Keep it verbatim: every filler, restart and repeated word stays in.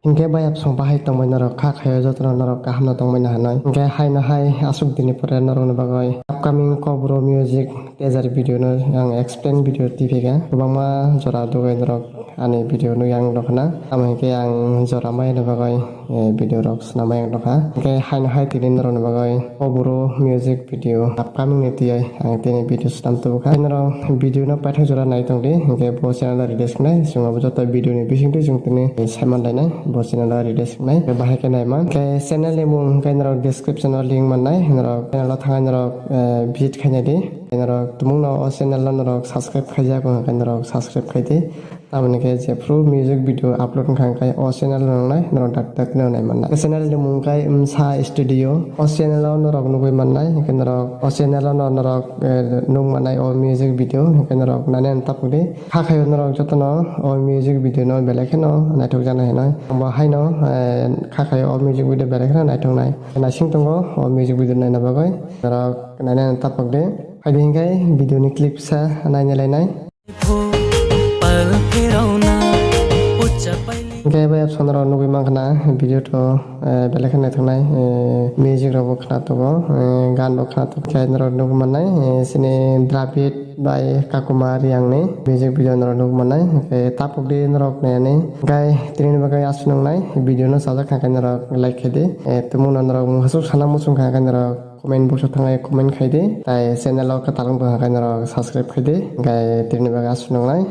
Hinkhe bayapsong bahai tongmai norok, kha khaio jotono norok kaham no tongmani hanai. Hinkhe haino hai aswk dini pore norokni bagwi upcoming Kokborok music teaser video no ang explain video twi phaikha. Kwbangma jora dugwi norok ani video no yang dokhna. Tamo hinkhe ang jora mai ni bagwi, eh, video rok swnamai ang dokha. Hinkhe haino hai tini norokni bagwi Kokborok music video upcoming ni tiyai ang tini video swnam tubu kha. Norok video no paithak jora nai tong di, hinkhe bo channel o release khnai, chwng abo joto video ni bising twi chwng tini saiman lainai, bo channel o release khnai, bahai khe nai man. Hinkhe channel ni mung hinkhe norok description o link mannai, norok channel o thangai norok, eh, visit khainai di. Norok tumung no o channel o norok subscribe khaijak, hinkhe norok subscribe khai di. Tamoni khe jephru music video upload wngkha, hinkhe o channel o nangnai, norok dak dak no nai manna. O channel ni mung khe Msa Studio. O channel o norok nugwi mannai, hinkhe norok o channel o no norok, eh, nuk mannai o music video, hinkhe norok nani ani tapuk di. Kha khaio norok jotono o music video no belai kheno naithok jana hinoi. Bo haino, eh, kha khaio o music video belai kheno naithok nai. Naising tongo o music video naina bagwi. Norok nani ani tapuk di. Phaidi hinkhe video ni clip sa naina lainai. Hinkhe bai apsonrok nugwi mankha na video to, eh, belai khe naithoknai, eh, music rokbo khnatukgo, eh, gan bo khnatuk khe norok nugwi mannai, eh, chini Dravid bai Kakuma Riyangni music video norok nugwi mannai. Hinkhe tapukdi norok nainani hinkhe tini bagwi aswk nungnai video no sajak kha khe norok like khaidi, eh, tumungno norok mwsuk sana muchung kha khe norok comment box o thangai comment khai di, tai channel o kwtal wng tong kha khe norok subscribe khai di, hinkhe tini bagwi aswk nungnai.